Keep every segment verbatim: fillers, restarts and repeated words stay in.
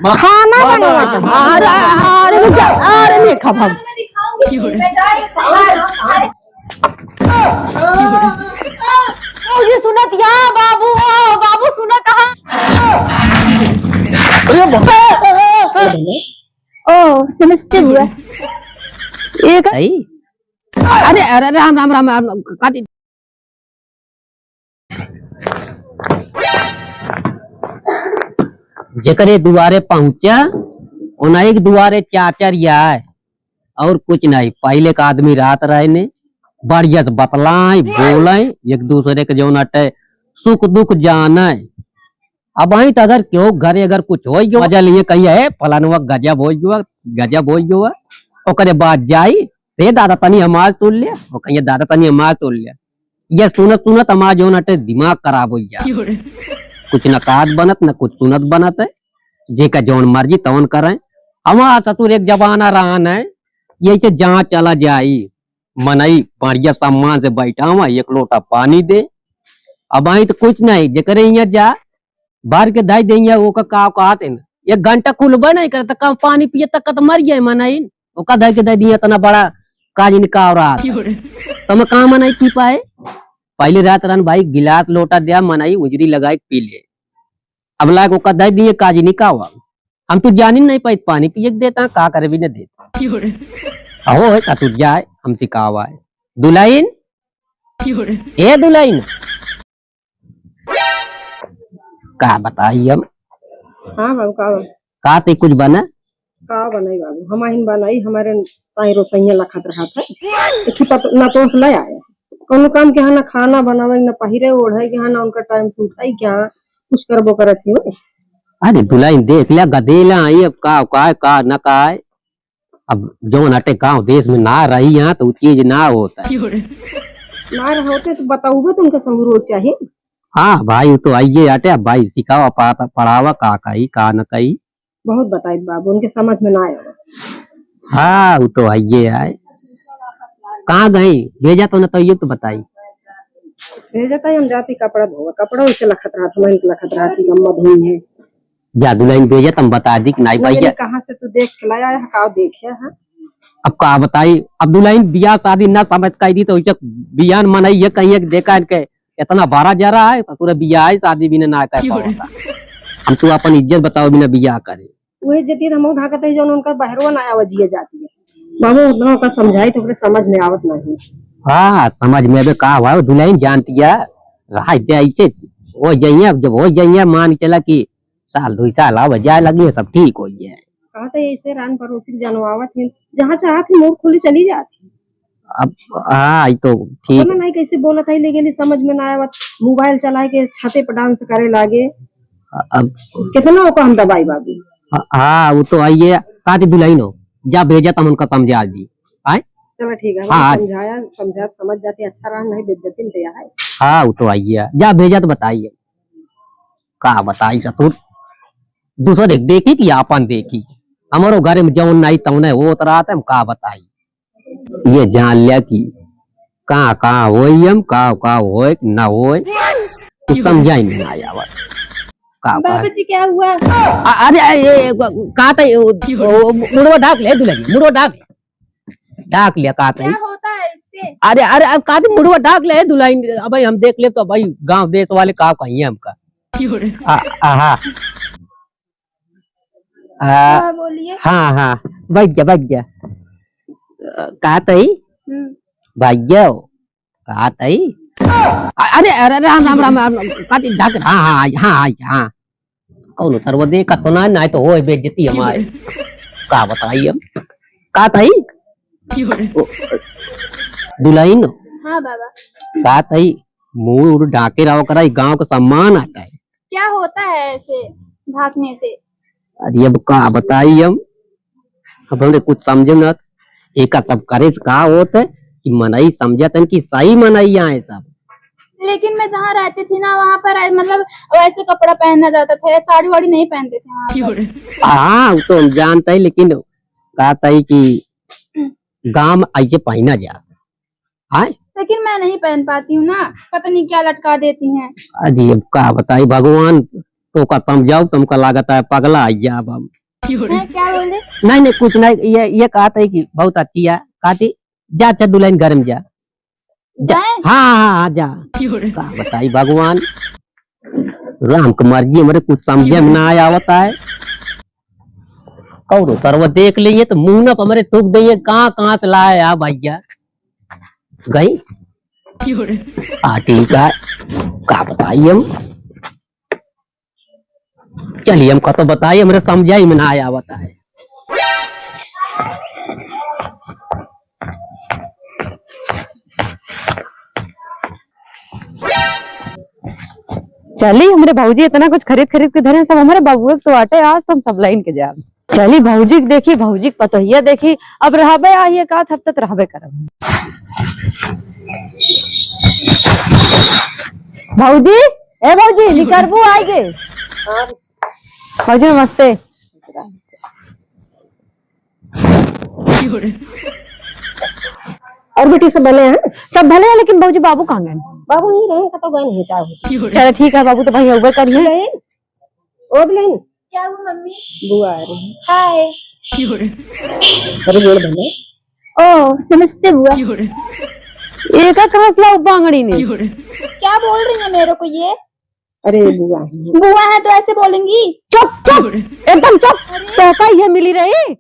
खाना बनवा। अरे, अरे, रुक जा, अरे, नहीं खाब हम। बाबूजी सुनत या, बाबू, ओ, बाबू सुनत हा। अरे बाप। ओ, नमस्ते बुआ। एक आई? अरे, अरे, राम, राम, राम, राम, काटी। जेकरे दुआरे पहुँचा, ओनही के दुआरे चाचर आए, और कुछ नहीं। पहिले का आदमी रहत रहे ने, बढ़िया से बतलाए, बोले, एक दूसरे के जौन अटे सुख दुख जाने। अबहीं त अगर केहू घरे अगर कुछ होइ गयो, मजा लिए कहिए, "हे, फलानवा गजब होइ गयो, गजब होइ गयो," ओकरे बाद जाई, "हे दादा, तनी हमार सुन ले," वो कहिए, "दादा, तनी हमार सुन ले।" ये सुनत सुनत हमार जौन अटे दिमाग खराब होइ जा। कुछ न कात बनत, न कुछ सुनत बनत है, जेका जौन मर्जी तौन करें। हमार ससुर एक जमाना रहन है, यही से जहाँ चला जाई, मनई बढ़िया सम्मान से बैठा हुआ, एक लोटा पानी दे। अबहीं त कुछ नहीं, जेकरे यहाँ जा, भर के धई देइया, ओका का कहत है ना, एक घंटा खुलबे नहीं करत, का पानी पिए तक त मर जाए मनई, ओका धई के धई दिया इतना बड़ा काज निकाव रहा था। तो मैं कहाँ मनई पी पाए? पहले रात रहन भाई गिलास लोटा दिया, मनई उजरी लगाए के पी ले। अब लाग ओका धई दिए काज निकावा। हम तो जानी नहीं पाई, पानी पिए के देता, का करे भी न देता। हो है का तू जाए, हम सिखावा है। दुलाइन, ए दुलाइन, का बताई हम? हाँ बाबू, का बा? का ते कुछ बना? का बनाई बाबू, हम आहिन बनाई, हमारे ताई रोसैया लखत रहत है। एक ही पत-, ना तो ले आया, कौनो काम के यहाँ ना खाना बनावे, ना पहिरे ओढ़े के यहाँ, ना उनका टाइम से उठाई के यहाँ, कुछ करबो करत ही हो। अरे दुलाइन देख लिया, गदेला आई, अब का, का, का न का है। अब जौन अटे गाँव देश में ना रही यहाँ, तो उ चीज ना होता है। ना रहोते तो बताऊबे, तो उनका समझ रोज चाहिए। हाँ भाई, वो तो आइए आटे, अब भाई सिखावा, पढ़ाता, पढ़ावा, का कही, का न कही। बहुत बताई बाबू, उनके समझ में ना आए। हाँ, वो तो आइए आए। कहाँ गई? भेजा तो न तो ये तो बताई। भेजा तो हम जाती कपड़ा धोवा, कपड़ा उनसे लखत रहा था, मैं इनके लखत रहा थी, अम्मा धोई है। जा दुलाइन भेजत हम बता दी कि नाई भैया। कहाँ से तू देख के लाया है, का देखे है? अब का बताई, अब दुलाइन बियाह शादी ना समझ कइ दी तो उसे बियान मनई ये कहिए कि देखा इनके इतना बड़ा जरा है, ससुर बियाह है, शादी भी ना कर पावता। हम तू अपन इज्जत बताओ बिना बियाह करे। वही जतिन हम ढाकत है, जौन उनका बहरवा ना आवा जिया जाती है। बाबू उतना ओकर समझाई तो ओकरे समझ में आवत नहीं। हाँ, समझ में अबे का हुआ, दुलाइन जानती है, राज दे ऐसे हो जाइए, अब जब हो जाइए, मान के चला कि साल दुई साल आवे जाए लगी, सब ठीक हो जाए। कहत है ऐसे रान पड़ोसी के जनवावत है, जहाँ चाहत है मुंह खोली चली जात है। अब हाँ, ई तो ठीक। पता नहीं कैसे बोलत है, ले गेली समझ में ना आवत। मोबाइल चलाए के छते पर डांस करे लागे। अब कितना ओको हम दबाई बाबू। हाँ, हाँ, वो तो आइए, काटी दुलाइन हो, जा भेजा तम उनका समझा दी। आए? चलो ठीक है, हाँ, समझाया, समझा, समझ जाती, अच्छा रहा, नहीं बेइज्जती में तो यह है। हाँ, वो तो आइए, जा भेजा तो बताइए। का बताई ससुर, दूसरे के देखी कि आपन देखी। हमरो घर में जौन नाई तौने होत रहत है, हम का बताई। ये जान लिया कि का, का होई हम, का, का होए, ना होए, कुछ समझाई में ना आवत। का बाबा बात? जी, क्या हुआ? अ-, अरे, अरे, ए, ए, का, का त, ओ, ओ, मुड़वा ढाक ले, दुल्हन, मुड़वा ढाक ले। ढाक लिया, का त? क्या होता है इससे? अरे, अरे, अब का त मुड़वा ढाक ले, दुल्हन, अब हम देख ले तो भाई गांव देश वाले का कहिए हमका। क्यों रे? आ, आहा। आ, हाँ, बोलिए। हाँ, हाँ, बैठ जा, बैठ जा। अ, का तई? हम्म। भाई जाओ, का तई? अ-, अरे, अरे, राम, राम, राम, राम, का तई? ढाक, हाँ, हाँ, हाँ, हाँ, हाँ। कौन उतरवा दे, का तो ना, ना तो होए बेइज्जती हमारे। का बताई हम? का तई? ओ, दुल्हन? हाँ, बाबा। का तई? मुंह उड़ ढाके रहो करा, ई गांव का सम्मान आता है। क्या होता है ऐसे ढाकने से? अरे अब का बताई हम, अब हमरे कुछ समझे ना, एका सब करे से का होत है कि मनई समझत हन कि सही मनई आए सब। लेकिन मैं जहाँ रहती थी ना, वहाँ पर ऐ-, मतलब वैसे कपड़ा पहना जाता था, साड़ी वाड़ी नहीं पहनते थे वहाँ पर। हाँ, वो तो हम जानते हैं, लेकिन कहता है कि गांव में ऐसे पहना जाता है। लेकिन मैं नहीं पहन पाती हूँ ना, पता नहीं क्या लटका देती हैं। अरे अब का बताई, भगवान तो का समझाऊ, तुमका लागत है पगला आई जा अब। हैं, क्या बोले? नहीं, नहीं, कुछ नहीं, ये, ये कहत है कि बहुत अच्छी है, कहती, जा, अच्छा, दुल्हन घर में जा। जा। जाए? हाँ, हाँ, हाँ, हाँ, जा। का बताई भगवान, राम के मर्जी हमरे कुछ समझे में ना आवत है। कौनो सरवा देख लेइए तो मुंह न हमरे थूक देइए, कहाँ, कहाँ से लाए आ भैया। गई? आ, ठीक है, का बताई हम। चलिए, हमका तो बताई, हमरे समझाई में ना आवत है। चली, हमरे भौजी इतना कुछ खरीद खरीद के धरे, सब हमरे बबुए के तो आटे, आज तो हम सब लाइन के जाब। चली, भौजी के देखी, भौजी के पतोहिया देखी, अब रहबे, आइए का हफ्ता तो रहबे करब। भौजी, ए भौजी, निकरबू आइगे। हाँ। भौजी नमस्ते। और बेटी सब भले हैं? सब भले हैं, लेकिन बाबूजी बाबू कहाँ गए? बाबू यहीं रहे, कतौ गए नहीं चाहो। चलो ठीक है बाबू, तो भाई उबे करिए। गए? ओ दुल्हन। क्या हुआ मम्मी? बुआ आ रही है। हाय। अरे गोड़ भले। ओ, नमस्ते बुआ। एका कहाँ से लाओ बांगड़ी ने? क्या बोल रही है मेरे को ये? अरे बुआ है। बुआ है तो ऐसे बोलेंगी? चुप, चुप, एकदम चुप। अरे। तोहका ये मिली रही?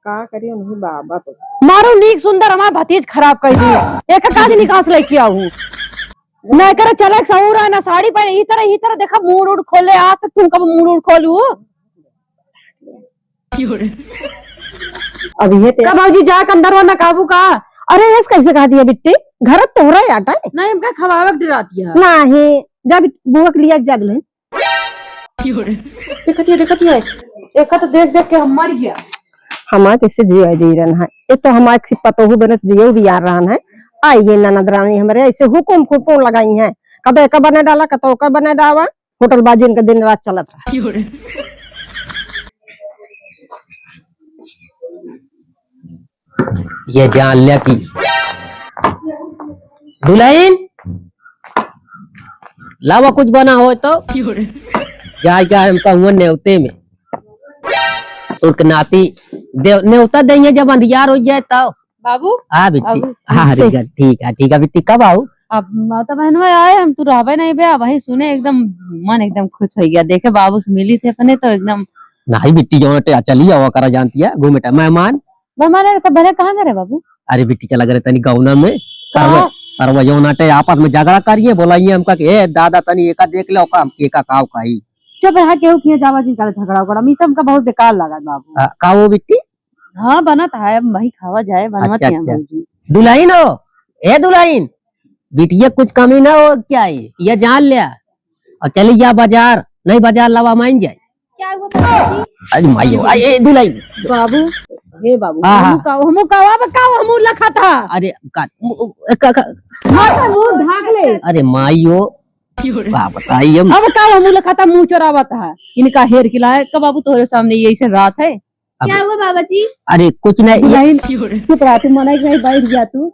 का करी उन्हीं बाबा तो। मारो नीक सुंदर हमार भतीज खराब कर दी। एक का दिन निकास लेके आऊ। ना करे चले सहूर है, ना साड़ी पहने, ई तरह, ई तरह देखा मूड़ उड़ खोले, आज तक तुम कब मूड़ उड़ खोलू? अब ये ते का भौजी जा के अंदर ना काबू का। अरे, यस कैसे कहा दिया बिट्टी? घर तोहरा आटा है? नहीं, हमका खवावे के डराती है। नहीं, जा बिट-, बुआ के लिए जा दुल्हन। देखत है, देखत है। एका तो देख देख के हम मर गया। हमार कैसे जिया जी रहन है। ये तो हमार से पतोहू बनत जियो भी आ रहन है। आई ये ननद रानी हमरे ऐसे हुकुम हुकुम लगाई हैं। कदो एका बने डाला, कदो ओका बने डावा। होटल बाजी इनका दिन रात चलत रहा। ये जान लिया कि दुल्हन लावा कुछ बना हो तो जाए क्या हम कहूँ नेवते में तुर्क नाती देव, नेवता देंगे जब अंधियार हो जाए तब। बाबू, हाँ बिट्टी। बाबू, हाँ, हाँ, नमस्ते। ठीक है, ठीक है, ठीक है बिट्टी, कब आऊ? अब माता बहनवा आए, हम तू रहबे नहीं बे, वही सुने एकदम मन एकदम खुश हो गया। देखे बाबू से मिली थे अपने तो एकदम। नहीं बिट्टी, जो टे चली आवा करा जानती है, घूमे टे मेहमान। मेहमान अरे सब भले कहाँ करे बाबू? अरे बिट्टी चला करे तनी गौना में, कहाँ? सरवा, सरवा जो नाटे आपस में झगड़ा करिए, बोलाइए हमका कि, "ए दादा तनी एका देख ले, ओका, एका काव काई।" चुप रहा, केहू किए जावा जिन काले झगड़ा उगड़ा, ई सब हमका बहुत बेकार लगा बाबू। आ, का वो बिट्टी? हाँ, बनत है, अब वही खावा जाए, बनवत अच्छा, है अच्छा। भौजी। दुल्हन हो, ए दुल्हन, बिटिया कुछ कमी ना हो क्या है, ये जान लिया। और चली जा बाजार, नहीं बाजार लावा मान जाए। क्या हुआ बाबूजी? अरे माई हो, आ, ए दुल्हन। बाबू, हे बाबू, हाँ, हाँ। हमू का, हमू का, अब का हमू लखा था? अरे का, मु-, का, का? हाँ, तो मुंह ढाक ले। अरे माई हो, का बताई हम? अब का हमू लखा था, मुंह चोरावत है। इनका हेर के लाए, का बाबू तोहरे सामने ये ऐसे रात है? अब क्या हुआ बाबा जी? अरे कुछ नहीं, ये नहीं, चुप रहा तू, मना के बैठ गया तू।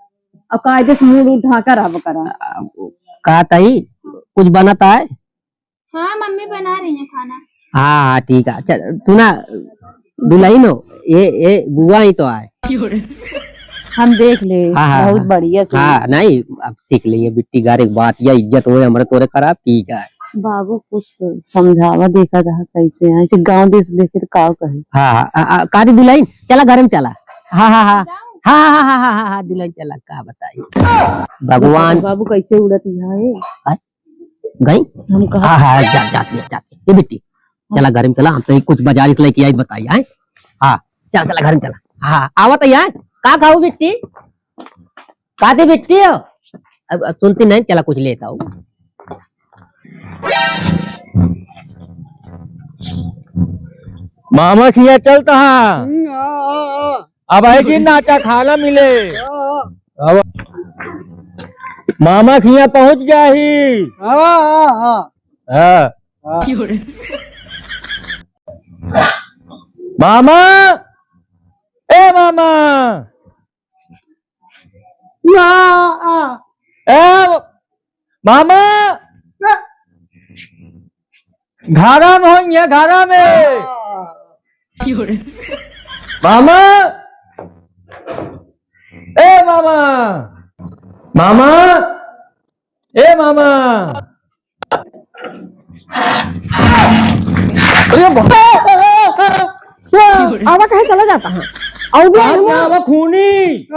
अब कायदे से मुंह उंह ढाका रहा करा। अब का ताई, कुछ बनत है? हाँ, मम्मी बना रही है खाना। हाँ, हाँ, ठीक है। अच्छा, तू ना दुल्हन हो, ये, ये बुआ ही तो आए। हम देख ले, हाँ, हाँ, बहुत हाँ। बढ़िया से। हाँ, नहीं, अब सीख लेंगे, बिट्टी गारे के बात या इज्जत होए हमरे तोरे खराब, ठीक है। बाबू कुछ तो समझावा, देखा रहा कैसे है, ऐसे गाँव देश देखे तो का कहे। हाँ, हाँ, आ, आ, का दी दुल्हन, चला घर में चला। हाँ, हाँ, हाँ। जाऊं? हाँ, हाँ, हाँ, हाँ, हाँ, हाँ, दुल्हन चला, का बताई। भगवान। बाबू कैसे उड़त यहाँ है? हाँ? गई? हम कहा हाँ, हाँ, जा, जाती है, जाती है। ए बिट्टी, चला घर में चला, हम तो कुछ बाजार से लेके आई बताई, आए? हाँ, चला, चला घर में चला। हाँ, आवत है यार। का खाऊ बिट्टी? का दे बिट्टी हो? अब, अब सुनती नहीं, चला कुछ लेता हूँ। मामा खिया चलता है। हम्म, आ, आ, आ। अब है कि नाचा खाना मिले। हाँ, हाँ। अब मामा खिया पहुंच गया ही। हाँ, हाँ, हाँ। हाँ। हाँ। मामा, ए मामा। हाँ, हाँ। ए मामा। हाँ। घरा में होइहैं, घरा में। मामा, ए मामा, मामा, ए मामा। अरे बा- आवा कहे चला जाता है। अउबे कहा हम क्या आवा खूनी?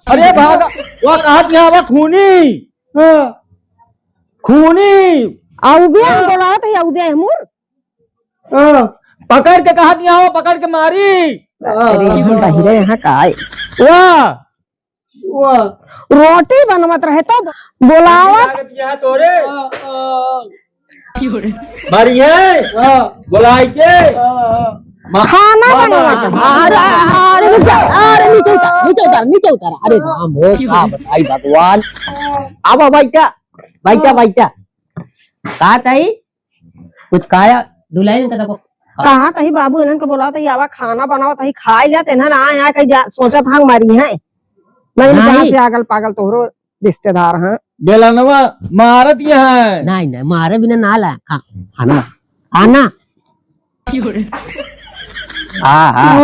अरे भागा, वो कहा क्या आवा खूनी? हाँ। खूनी। अउबे हम बोलावत है, अउबे हमूर। हाँ। पकड़ के कहा क्या आवा, पकड़ के मारी। अरे, हम बहिरे यहाँ का आए। वाह। वाह। रोटी बनवत रहे तो बोलावत। लागत यहाँ तोरे। हाँ, हाँ। मारी है? हाँ। बोलाई के? हाँ, हाँ। मा-, खाना मामा बनवत। अरे, अरे, नीचे, अरे, नीचे उतार, नीचे उतार, नीचे उतार। अरे राम हो, का बताई भगवान। आवा बैठा, बैठा, बैठा। का ताई? कुछ खाया दुल्हन का तको? कहा तही बाबू इन्हन के बोलावत ही, आवा खाना बनावत ही, खाए जात इन्हन आए, आए कहीं जा, सोचत हाँ मारी है। नहीं, नहीं। कहाँ से आगल पागल तोहरो रिश्तेदार हैं। बेलनवा मारत ये है। नहीं, नहीं, मारे बिना ना ला, खा, खाना, खाना। हाँ, हाँ।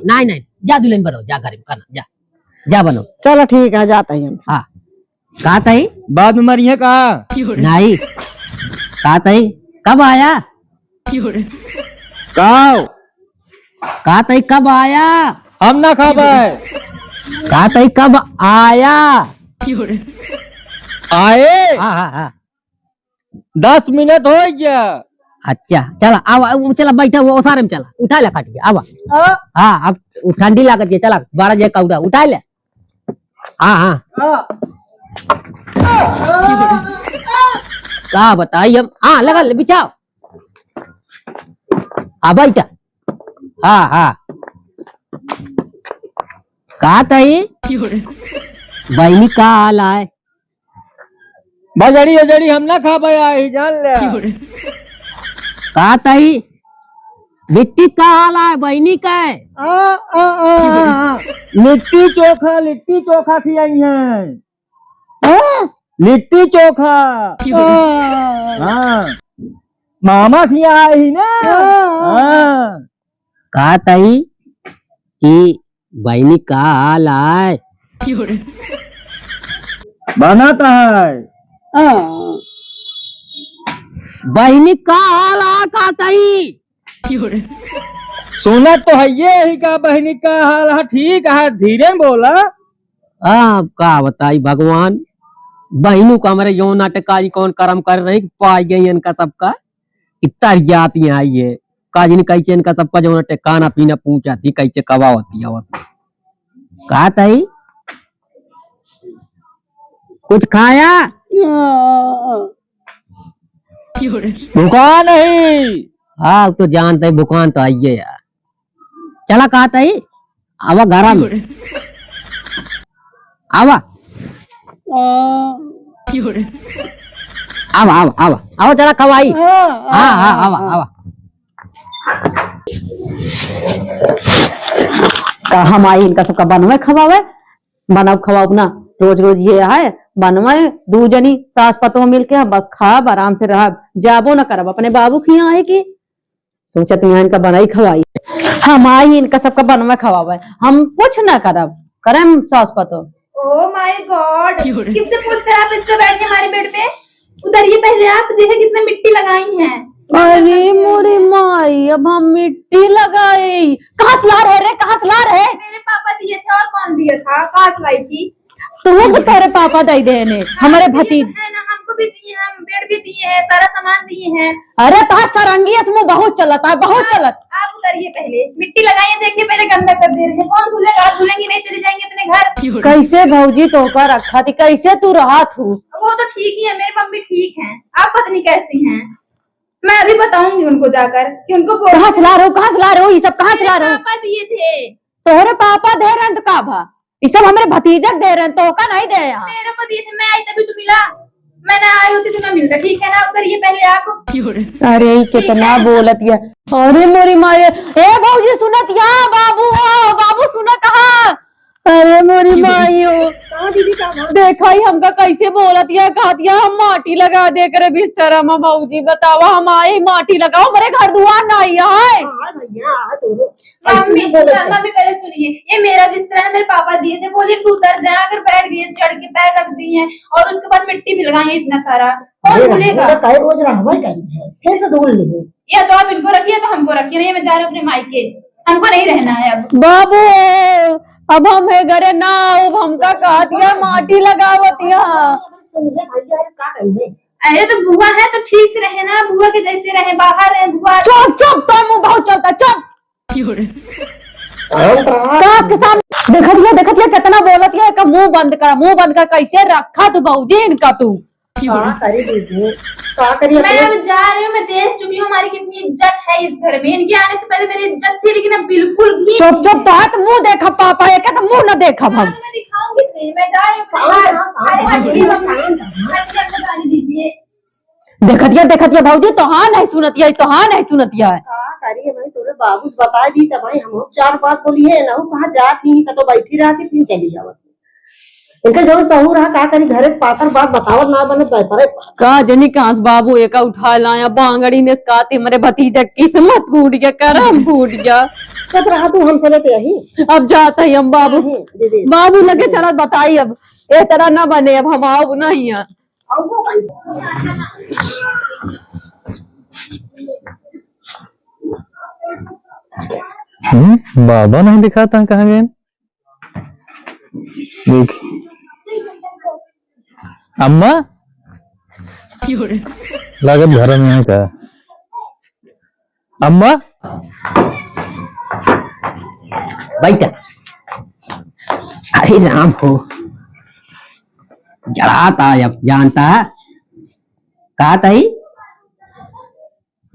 नहीं, नहीं, जा दुल्हन बनाओ, जा घर में खाना, जा, जा बनाओ। चलो ठीक है, जाता ही हम। हाँ। का ताई? बाद में मरिहे का? नाई। का ताई? कब आया? का? का ताई कब आया? हम ना खाबे। का ताई कब आया? आए? हाँ, हाँ, हाँ। दस मिनट हो गया। अच्छा, चला, आवा, आवा, चला, बैठा हुआ, ओसारे में चला, उठा ले, काट के, आवा। हाँ। हाँ, अब उ ठंडी लागत है, चला, बारह जे कौड़ा, उठा ले। हाँ, हाँ। हाँ। का बताई हम? हाँ, लगा ले, बिछाओ। हाँ, बैठा। हाँ, हाँ। का ताई? बहिनी का हाल आय? बजड़ी उजड़ी हम ना खाबे आई, जान ले। का ताई? लिट्टी का हाल आय बहिनी का? आ, आ, आ, आ, आ। लिट्टी चोखा, लिट्टी चोखा खियाई हैं। हाँ? लिट्टी चोखा। हाँ। हाँ। मामा खिया आई ना। हाँ। हाँ। का ताई कि बहिनी का हाल आय? बनत है। हाँ। बहिनी का हाल आय का ताई? सुनत तो है ये ही का बहिनी का हाल है, ठीक है, धीरे में बोला। अब का बताई भगवान, बहिनू का हमरे जौन नाटक काजी कौन करम कर रही, पाई गई इनका सबका, कि तर जाती हैं ये, काजी नहीं कैसे इनका सबका जौन नाटक खाना पीना पूछा थी, कैसे कबावती आवत। का ताई? कुछ खाया? भुका नहीं। हाँ, तो जानते हैं, भुकान तो आइए यार। चला, का ताई? आवा घरा में। आवा। आवा, आवा, आवा। आवा, चला, खवाई। हाँ, हाँ, हाँ, आवा, आवा। का हम आई इनका सबका बनवे खवावे? बनाओ खवाओ अपना, रोज रोज ये है बनवाए, दू जनी सास पतोह मिल के बस खाब, आराम से रहब, जाबो न करब, अपने बाबू के यहाँ है कि सोचत यहाँ इनका बनाई खवाई। हम आई इनका सबका बनवा खवावे, हम कुछ न करब, करम सास पतोह। Oh my God, किससे पूछ कर आप इस पे बैठ गए हमारे बेड पे? उतरिए पहले आप, देखे कितना मिट्टी लगाई हैं। अरे मोरे माई, अब हम मिट्टी लगाई। कहाँ से ला रहे रे, कहाँ से ला रहे? मेरे पापा दिए थे, और कौन दिया था? कहाँ से लाई थी? तुहूँ को तोरे पापा दे देने, हमारे भतीज। है ना, हमको भी दिए हैं, हम बेड भी दिए हैं, सारा सामान दिए हैं। अरे तोहार सरंगी असमु बहुत चलत है, बहुत चलत। आप उतरिए पहले, मिट्टी लगाइए, देखिए पहले गंदा कर दे रही है। कौन धुलेगा? आप धुलेंगी नहीं, चली जाएंगी अपने घर। कैसे भौजी तोहका रखा थी, कैसे तू रहत हू? वो तो ठीक ही है, मेरी मम्मी ठीक है, आप पता नहीं कैसी हैं। मैं अभी बताऊंगी उनको जाकर कि उनको बोल कहाँ से ला रहे हो, कहाँ से ला रहे हो, ये सब कहाँ से ला रहे हो? पापा दिए थे। तोहरे पापा दे रहे हैं तो का भा? ये सब हमरे भतीजक दे रहे हैं, तोहका नहीं दे यहाँ। मेरे को दिए थे, मैं आई तभी तो मिला, मैं ना आई होती तो ना मिलता, ठीक है ना? उतरिए पहले आप। अरे, ये कितना बोलत है। अरे मोरी माये, ए भौजी सुनत या, बाबू, ओ, बाबू सुनत हा। अरे मोरी माई हो। हाँ दीदी, का बात? देखा ही हमका कैसे बोलत या, कहत या हम माटी लगा दे करे बिस्तर में। भौजी बतावा, हम आए माटी लगाओ, हमरे घर दुआर ना आई है। हाँ भैया, हाँ, दोनों। मम्मी, ऐसे नहीं बोलत है। मम्मी पहले सुनिए, ये मेरा बिस्तर है, मेरे पापा दिए थे, बोलिए तू उतर जा, अगर बैठ गई है, चढ़ के पैर रख दिए हैं और उसके बाद मिट्टी भिलगाई है इतना सारा, कौन धुलेगा? काहे रोज रहवा ही करी है, फिर से धुल ली। या तो आप इनको रखिए, या तो हमको रखिए। नहीं, मैं जा रही हूँ अपने मायके, हमको नहीं रहना है अब। बाबू, अब हम है घरे ना आउब, हमका कहत या माटी लगावत या। अरे तो बुआ है तो ठीक से रहे ना, बुआ के जैसे रहे, बाहर रहे बुआ। चुप, चुप, तो मुंह बहुत चलता, चुप। सास के सामने देखत या, देखत या, कितना बोलत या, एका मुंह बंद कर, मुंह बंद कर, कैसे रखा तू भौजी इनका तू। का करी दीदी, का करी मैं अपने? अब जा रही हूँ, मैं देख चुकी हूँ हमारी कितनी इज्जत है इस घर में। इनके आने से पहले मेरी इज्जत थी, लेकिन अब बिल्कुल भी चुप, नहीं चुप, है। तो हाथ मुंह देखा पापा, एक तो मुंह न देखा हाँ, हम। तो मैं दिखाऊंगी नहीं, मैं जा रही हूँ बाहर। हाँ, हाँ, अरे हाँ, हटिए, हाँ, हाँ। हटिए, हमको जाने दीजिए। देखत या, देखत या भौजी, तो हाँ नहीं सुनत या, तो हाँ नहीं सुनत या। का करी भाई, तोरे बाबू से बता दी त भाई, हम चार बात बोली है ना, वो कहाँ जात नहीं, कतो बैठी रहती, फिर चली जावत। इनके जौन सहूर रहा, का करी, घरे के पातर बात बतावत ना बने, बैपरे। का जनी कहाँ से बाबू एका उठा लाया, बांगड़ी ने काते, मरे भतीजा किस्मत फूट गया, करम फूट गया। चुप रहा तू, हम सुनत यही। अब जात ही हम बाबू, नहीं, दीदी। बाबू लगे चलत बताई अब, ए तरह ना बने, अब हम आउब नहीं है। हम्म, बाबा नहीं दिखाता, कहाँ गए? देख। अम्मा? लागत घर में है का? अम्मा? बैठा। अरे राम हो। जड़ात आय अब जानता। का तई?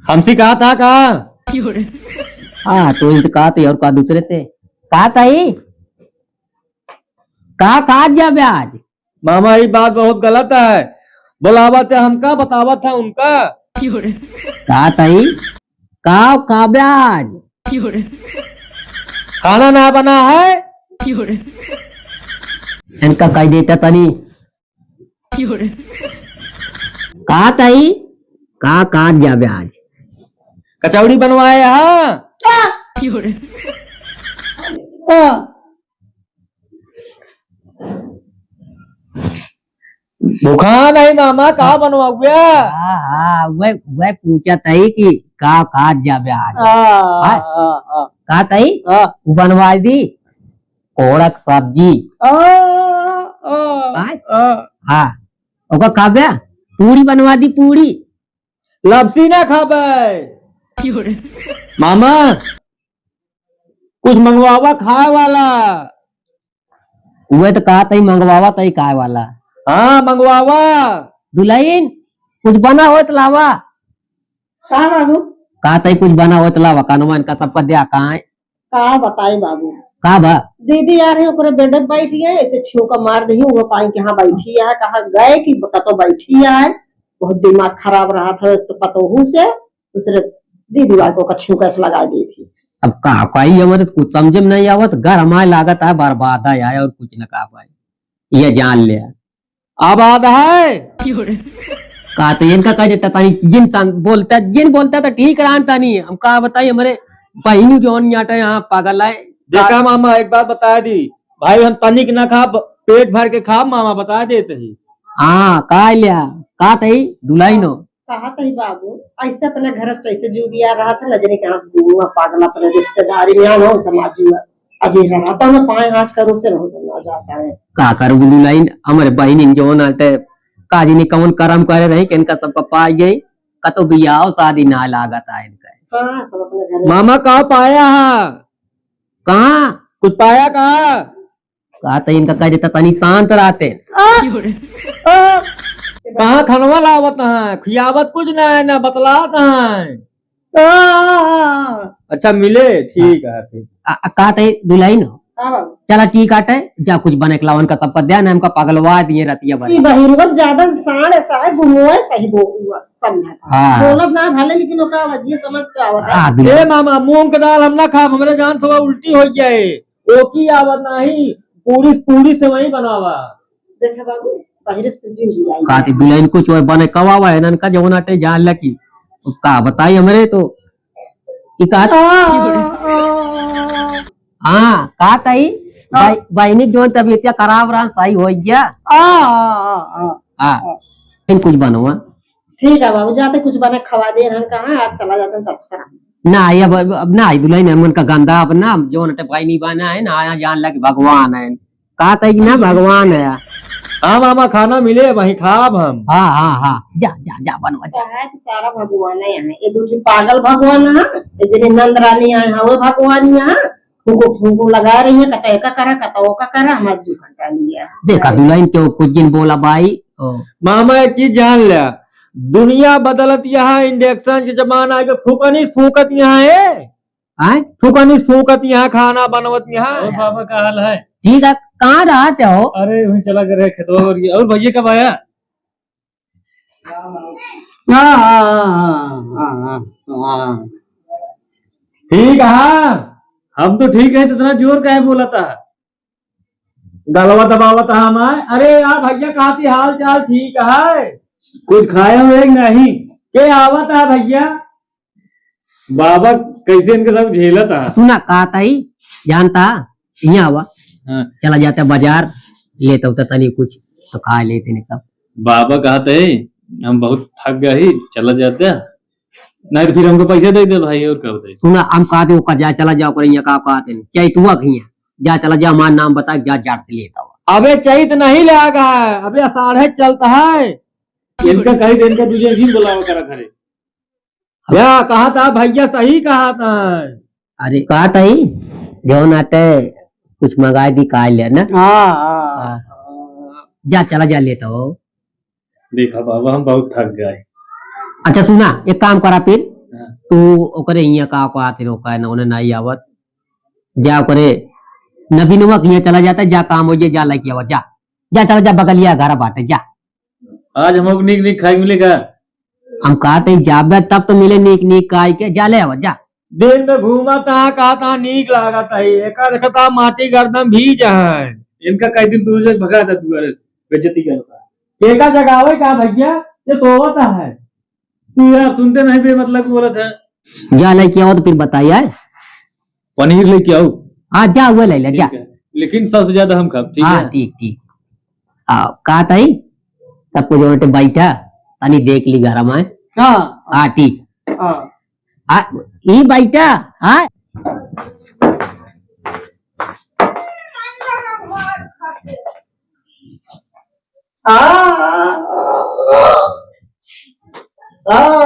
हमसे कहा था का? हाँ, तो इनसे कहा था और का दूसरे से? का तई? का काज जाबे आज? मामा, ई बात बहुत गलत है। बोलावत है हमका, बतावत है उनका। का तई? का, का ब्याज? खाना ना बना है। इनका कह देता तनी। का तई? का, का जाबे आज? कचौड़ी बनवाए हा। भूखा नहीं मामा, का बनवाउबे? हाँ, हाँ, वह, वह पूछत ही कि का, का जाबे आज? हाँ, हाँ? हाँ, हाँ। का तई? हाँ। उ बनवाइ दी, कोहड़ा क सब्जी। हाँ, हाँ, आय? हाँ। हाँ, ओका खाबे? पूड़ी बनवा दी, पूड़ी। लपसी ना खाबे। मामा, कुछ मंगवावा खाए वाला। उहे त कहत ही, मंगवावा तई खाए वाला। हाँ, मंगवावा। दुलहिन, कुछ बना होत लावा। का बाबू? कहत ही, कुछ बना होत लावा, कनवा इनका सबका द्या, कहाँ है? का बताई बाबू? का बा? दीदी आ रही, ओकरे बेडे पे बैठ गए, ऐसे छिंका मार दही, वो पाई के यहाँ बैठी है, कहाँ गए कि कतो बैठी है, बहुत दिमाग खराब रहत है तो पतोहू से, दूसरे दीदी वाले को कछू कैसे लगा दी थी। अब का कही, हमारे कुछ समझ में नहीं आवत, घर हमारे लागत है बर्बाद है और कुछ न का पाए, ये जान ले। आबाद है। का तो इनका कह देता तनी, जिन सन-, बोलता, जिन बोलता तो ठीक रहन तनी। हम का बताई, हमारे बहिनी जौन याटे यहाँ पागल है। देखा मामा, एक बात बता दी, भाई हम तनिक ना खाब, पेट भर के खाब, मामा बता देते ही। हाँ, का लिया, का तई दुलहिन हो? कहा तई बाबू, ऐसे अपने घर कैसे जुगिया रहा था, न जाने कहाँ से गुरुआ पागल अपने रिश्तेदारी में आना हो, समाज में अजय रहा था, मैं पाए हाथ करो से रहो ना जाता है। का करू दुलहिन, हमारे बहिनी जौन आटे, का जाने कौन करम करे रही कि इनका सबका पाई गई, कतो बियाह शादी ना लागत है इनका। हाँ, सब अपने घर में। मामा का पाया है? कहाँ? कुछ पाया का? का त इनका कह देता तनी शांत रहते। आ, आ, कहाँ खनवा लावत है, खियावत कुछ ना है, ना बतलात है। आ, आ, आ, आ। अच्छा मिले, ठीक है फिर। आ, आ, का त दुलहिन हो? हाँ बाबू। चला ठीक आटे, जा कुछ बने के लावन का सबका ध्यान है, हमका पगलवा दिए रतिया भर। ई बहिरवा ज्यादा साँड़ ऐसा है, घुमोए सही बो-, समझा था। हाँ। बोलब ना भले, लेकिन ओका वजह समझ के आवत है। हाँ, दुलहिन। ए मामा, मूंग के दाल हम ना खाब, हमरे जान थोड़ा उल्टी हो जाए। ओकी आवत नाही, पूरी, पूरी सेवई बनावा। देखा बाबू, बाहरे से जिन भी आई। काती दुलहिन कुछ ओए बने कवावा है, ननका जवन अटे जान लकी। का बताई हमरे तो, ई का? हाँ, का ताई? हाँ। बाई-, बहिनी जवन तबियतिया खराब रहा, सही होइ गया? हाँ, हाँ, हाँ, हाँ। हाँ। हाँ। फिर कुछ बनवा। ठीक है बाबू, जाते कुछ बने खवा दे रहन कहाँ, आज चला जाते तो अच्छा रहा। ना, अब, अब, अब ना, दुलहिन हमन का गंदा, अब ना, जवन अटे बहिनी बना है ना, आया जान लगे भगवान है। का कही कि ना भगवान है। हाँ मामा, खाना मिले, वहीं खाब हम। हाँ, हाँ, हाँ, जा, जा, जा, बनवा, जा। है तो सारा भगवान है यहाँ। ये दो ठे पागल भगवान है, ये जने नंद रानी आए हैं, वो भगवान यहाँ फूको, फूको लगा रही है, कतई का करा, कतई का करा, हमारे जी घंटा लिया। देखा दुलहिन क्यों कुछ दिन बोला बाई। ओ। मामा एक चीज जान ले, दुनिया बदलत यहाँ, इंडक्शन के जमाना आके फूकनी फूकत यहाँ है। आय? फुकनी फूकत यहाँ खाना बनवत यहाँ। और बाबा का हाल है? ठीक है, कहाँ रहते हो? अरे वहीं चला गए रहे खेतवा और ये, और भैया कब आया? हाँ, हाँ, हाँ। ठीक है। हम तो ठीक है, तो इतना जोर काहे बोला था? गलवा दबावत है हमार। अरे यार भैया, काती हाल चाल ठीक है? कुछ खाए हुए कि नहीं? के आवत है भैया? बाबा कैसे इनके सब झेलत है? सुना का ताई, जानता, यहाँ आवा। हाँ। चला जाता बाजार, लेता होता तनी कुछ, तो खा लेते नहीं सब। बाबा कहते हैं, हम बहुत थक गए ही, चला जाता। नहीं तो फिर हमको पैसा दे दे भाई, और क्या बताइए। सुना, हम कहते ओका जा, चला जाओ करे, यहाँ का कहते नहीं, चैतुआ के यहाँ। जा, चला जा, हमारा नाम बता, जा, जाट के लेता हुआ। अबे चैत नहीं लागा है, अबे आषाढ़े चलता है। इनका कही दे, इनका तुझे नहीं बुलावा करा घरे। या कहा था भैया, सही कहा था। अरे, कहा था ही, जौन आटे कुछ मंगाए दी, खाए ले ना। हाँ, हाँ। हाँ। जा, चला जा, लेता हो। देखा बाबा, हम बहुत थक गए। अच्छा सुना, एक काम करा फिर, हाँ। तू ओकरे हियाँ का, का आते रोका है ना, उन्हें नहीं आवत। जा ओकरे नबीनवा के हियाँ चला जाता, जा काम हो जाए, जा लेके आवत, जा। जा चला जा, बगलिया घर बाटे, जा। आज हम लोग नीक नीक खाए मिलेगा। हम कहते हैं जाबे तब तो मिले नीक नीक खाए के, जा ले आवत, जा। दिन में घूमत है, कहत है नीक लागत है, एका देखत है माटी गर्दन भीज है। इनका कई दिन तू भगा दे दुआरे से, बेइज्जती करता है। केका जगावे का भैया, ये सोवत है। तू यार सुनते नहीं बे, मतलब बोलत है। जा लेके आओ तो फिर बताइए। पनीर लेके आओ। हाँ, जा, हुआ ले ले, जा। ठीक है, लेकिन सबसे ज्यादा हम खाब, ठीक हाँ, है? ठीक, ठीक। आ, का ताई? सबको जोड़े बैठा, तनी देख ली गरम है। हाँ। हाँ, ठीक। हाँ। आ, ई बैठा, हाँ? आ, आ, आ, आ।